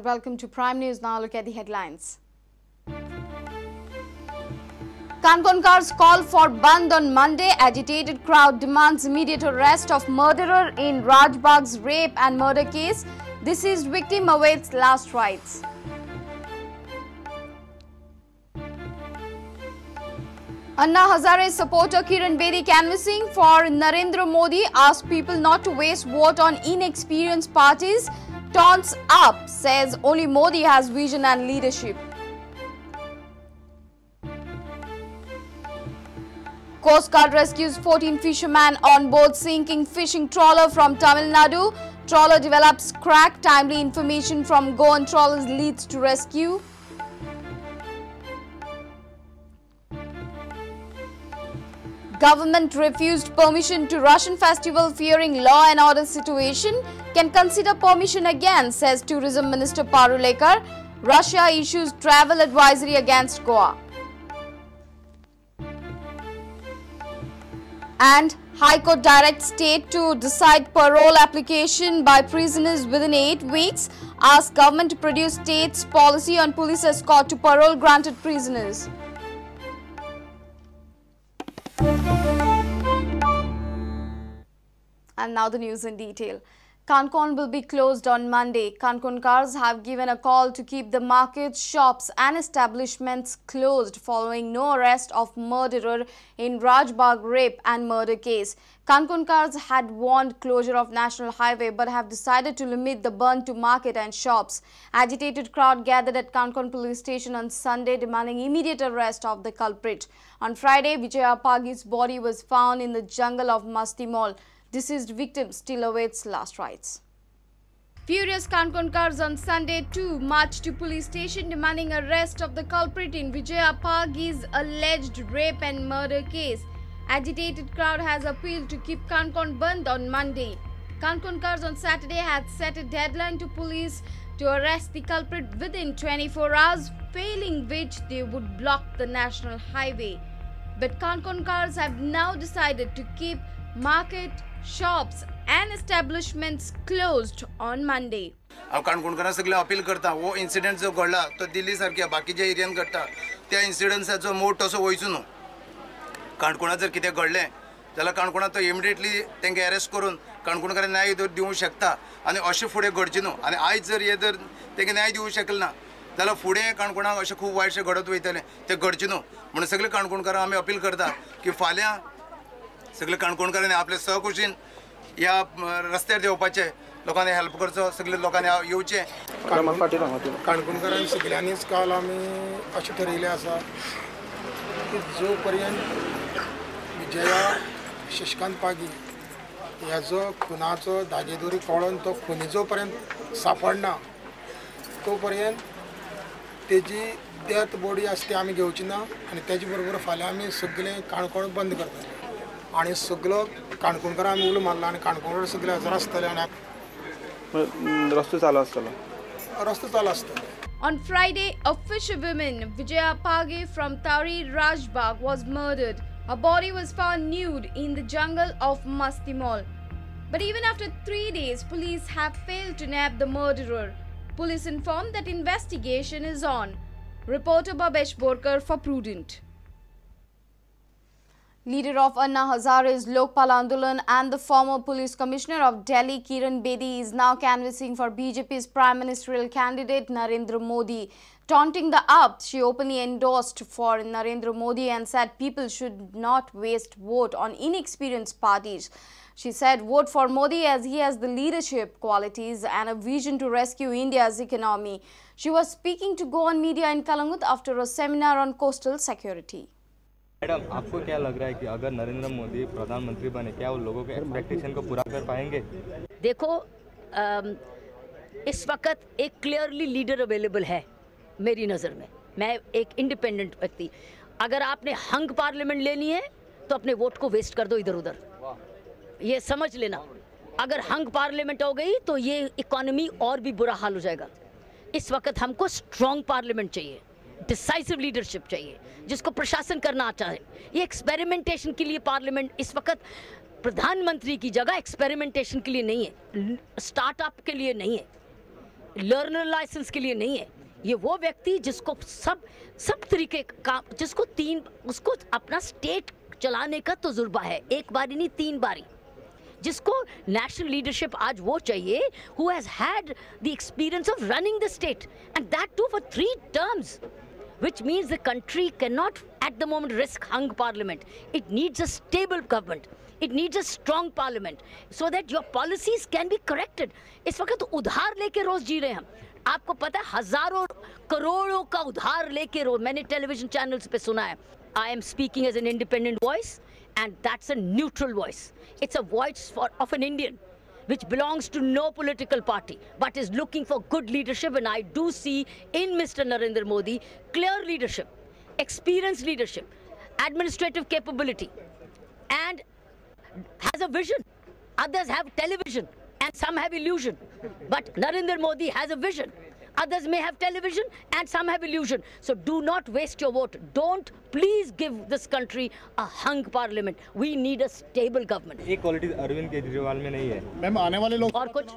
and welcome to Prime News. Now look at the headlines. Kankonkar's call for bandh on Monday. Agitated crowd demands immediate arrest of murderer in Rajbag's rape and murder case. Deceased victim awaits last rites. Anna Hazare supporter Kiran Bedi canvassing for Narendra Modi asked people not to waste vote on inexperienced parties. Taunts up, says only Modi has vision and leadership. Coast Guard rescues 14 fishermen on board sinking fishing trawler from Tamil Nadu. Trawler develops crack. Timely information from Goan trawlers leads to rescue. Government refused permission to Russian festival fearing law and order situation. Can consider permission again, says Tourism Minister Parulekar. Russia issues travel advisory against Goa. And High Court directs state to decide parole application by prisoners within 8 weeks. Asks government to produce state's policy on police escort to parole granted prisoners. And now the news in detail. Canacona will be closed on Monday. Kankonkars have given a call to keep the markets, shops and establishments closed following no arrest of murderer in Rajbagh rape and murder case. Kankonkars had warned closure of National Highway but have decided to limit the burn to market and shops. Agitated crowd gathered at Canacona police station on Sunday demanding immediate arrest of the culprit. On Friday, Vijaya Pagi's body was found in the jungle of Masti Mall. Deceased victim still awaits last rites. Furious Kankonkars on Sunday too marched to police station demanding arrest of the culprit in Vijaya Pagi's alleged rape and murder case. Agitated crowd has appealed to keep Canacona bandh on Monday. Kankonkars on Saturday had set a deadline to police to arrest the culprit within 24 hours, failing which they would block the national highway. But Kankonkars have now decided to keep market, shops and establishments closed on Monday. हांव काणकोणकारां सगळें appeal करता, हो incident जो घडला तो दिल्ली सारक्या बाकीच्या एरियान घडटा त्या इन्सिडंट्साचो मोड तसो वयचो न्हू. काणकोणांत जर कितें घडलें जाल्यार काणकोणांत तो इमिडिएटली तांकां अरेस्ट करून काणकोणकारांक न्याय दिवंक शकता आनी अशें फुडें घडचें न्हू. आनी आयज जर हे जर तांकां न्याय दिवंक शकले ना जाल्यार फुडें काणकोणाक अशें खूब वायटशें घडत वयतलें, तें घडचें न्हू. म्हणून सगळे काणकोणकारांक आमी अपील करता की फाल्यां सगळे काणकोणकारांनी आपले सहकुशीन ह्या रस्त्यार देंवपाचें, लोकांनी हेल्प करचो, सगळे लोकांनी येवचें. काणकोणकारांनी सगळ्यांनीच काल आमी अशें ठरयलें आसा की जो पर्यंत विजया शशिकांत पागी ह्याचो खुनाचो धागेदोरी कळोन तो खुनी जो पर्यंत सापडना तो पर्यंत तेजी डेथ बॉडी आसा ती आमी घेवची ना आनी तेजे बरोबर फाल्यां आमी सगळें काणकोण बंद करतले आनी सगळो काणकोणकारां आमी उलो मारला आनी काणकोणकार सगळे हजर आसतले आनी रस्तो चालू आसतलो, रस्तो चालू आसतलो. On Friday, a fisherwoman, Vijaya Pagi from Tari Rajbagh, was murdered. Her body was found nude in the jungle of Masti Mall. But even after 3 days, police have failed to nab the murderer. Police informed that investigation is on. Reporter Babesh Borkar for Prudent. Leader of Anna Hazare's Lokpal Andolan and the former police commissioner of Delhi, Kiran Bedi, is now canvassing for BJP's prime ministerial candidate Narendra Modi. Taunting the AAP, she openly endorsed for Narendra Modi and said people should not waste vote on inexperienced parties. She said vote for Modi as he has the leadership qualities and a vision to rescue India's economy. She was speaking to Goan media in Calangute after a seminar on coastal security. Madam, आपको क्या लग रहा है कि अगर नरेंद्र मोदी प्रधानमंत्री बने, क्या वो लोगों के एक्सपेक्टेशन को पूरा कर पाएंगे? देखो, इस वक्त एक क्लियरली लीडर अवेलेबल है मेरी नज़र में. मैं एक इंडिपेंडेंट व्यक्ति, अगर आपने हंग पार्लियामेंट लेनी है तो अपने वोट को वेस्ट कर दो इधर उधर, ये समझ लेना. अगर हंग पार्लियामेंट हो गई तो ये इकोनॉमी और भी बुरा हाल हो जाएगा. इस वक्त हमको स्ट्रॉन्ग पार्लियामेंट चाहिए, डिसाइसिव लीडरशिप चाहिए, जिसको प्रशासन करना आता है. ये एक्सपेरिमेंटेशन के लिए पार्लियामेंट इस वक्त प्रधानमंत्री की जगह एक्सपेरिमेंटेशन के लिए नहीं है, स्टार्टअप के लिए नहीं है. लर्नर लाइसेंस के लिए नहीं है। ये वो व्यक्ति जिसको सब सब तरीके का, जिसको तीन, उसको अपना स्टेट चलाने का तजुर्बा है, एक बारी नहीं 3 बारी, जिसको नेशनल लीडरशिप आज वो चाहिए who has had the experience of running the state and that too for 3 terms, which means the country cannot at the moment risk hung parliament. It needs a stable government. It needs a strong parliament so that your policies can be corrected. इस वक्त उधार लेके रोज जी रहे हैं हम। आपको पता है हजारों करोड़ों का उधार लेके रोज, मैंने टेलीविजन चैनल्स पे सुना है। I am speaking as an independent voice and that's a neutral voice. It's a voice of an Indian which belongs to no political party but is looking for good leadership, and I do see in Mr. Narendra Modi clear leadership, experienced leadership, administrative capability, and has a vision. Others have television and some have illusion, but Narendra Modi has a vision. Others may have television and some have illusion. So do not waste your vote. Don't please give this country a hung parliament. We need a stable government. एक quality Arvind Kejriwal में नहीं है ma'am, आने वाले लोग और कुछ।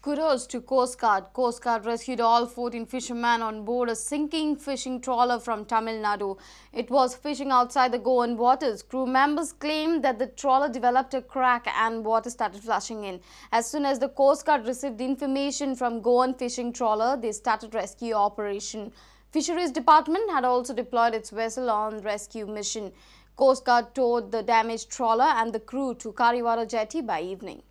Kudos to Coast Guard. Coast Guard rescued all 14 fishermen on board a sinking fishing trawler from Tamil Nadu. It was fishing outside the Goan waters. Crew members claimed that the trawler developed a crack and water started flushing in. As soon as the Coast Guard received information from Goan fishing trawler, they started rescue operation. Fisheries Department had also deployed its vessel on rescue mission. Coast Guard towed the damaged trawler and the crew to Kariwara jetty by evening.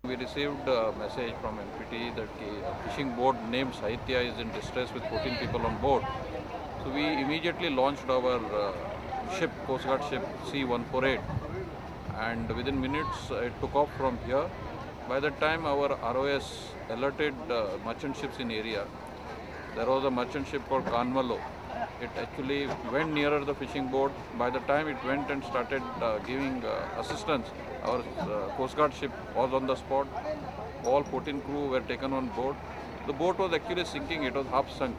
We received a message from MPT that a fishing boat named Sahitya is in distress with 14 people on board. So we immediately launched our ship, Coast Guard ship C-148, and within minutes it took off from here. By the time our ROS alerted merchant ships in area, there was a merchant ship called Kanvalo. It actually went nearer the fishing boat. By the time it went and started giving assistance, our Coast Guard ship was on the spot. All 14 crew were taken on board. The boat was actually sinking, it was half sunk.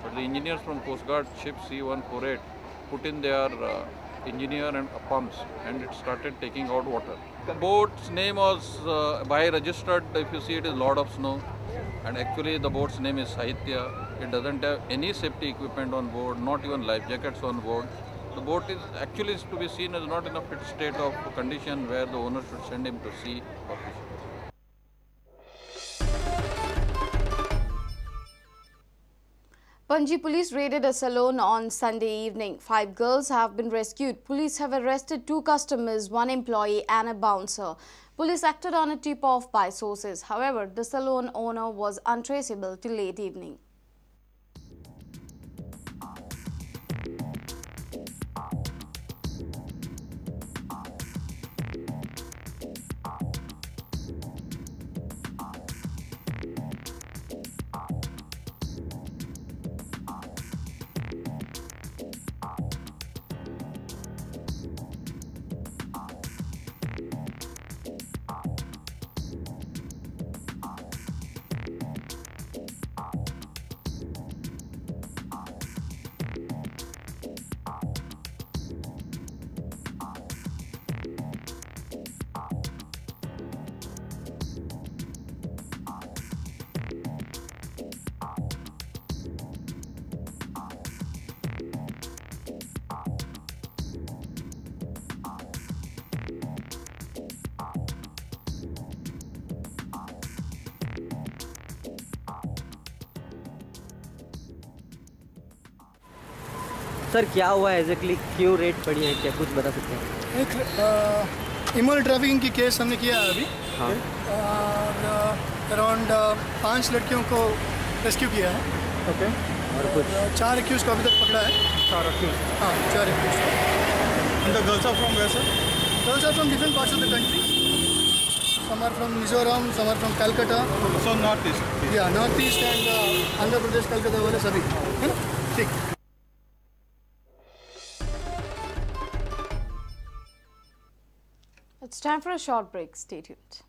But the engineers from Coast Guard ship C-148 put in their engineer and pumps, and it started taking out water. The boat's name was by registered, if you see it is Lord of Snow, and actually the boat's name is Sahitya. It doesn't have any safety equipment on board, not even life jackets on board. The boat is actually to be seen as not in a fit state of condition where the owner should send him to sea for fishing. Panji police raided a salon on Sunday evening. 5 girls have been rescued. Police have arrested 2 customers, 1 employee and a bouncer. Police acted on a tip-off by sources. However, the salon owner was untraceable till late evening. Sir क्या हुआ exactly, क्यों rate पड़ी है, क्या कुछ बता सकते हैं? एक इमोरल ट्रैफिकिंग की केस हमने किया है अभी। हाँ। और अराउंड 5 लड़कियों को रेस्क्यू किया है। ओके। और कुछ 4 एक्यूज को अभी तक पकड़ा है। 4 एक्यूज? हाँ, 4 accused. And the girls are from where sir? Girls are from different parts of the country. Some are from Mizoram, some are from Calcutta. So north east? या north east and Andhra Pradesh, Calcutta वाले सभी, है ना? ठीक। It's time for a short break. Stay tuned.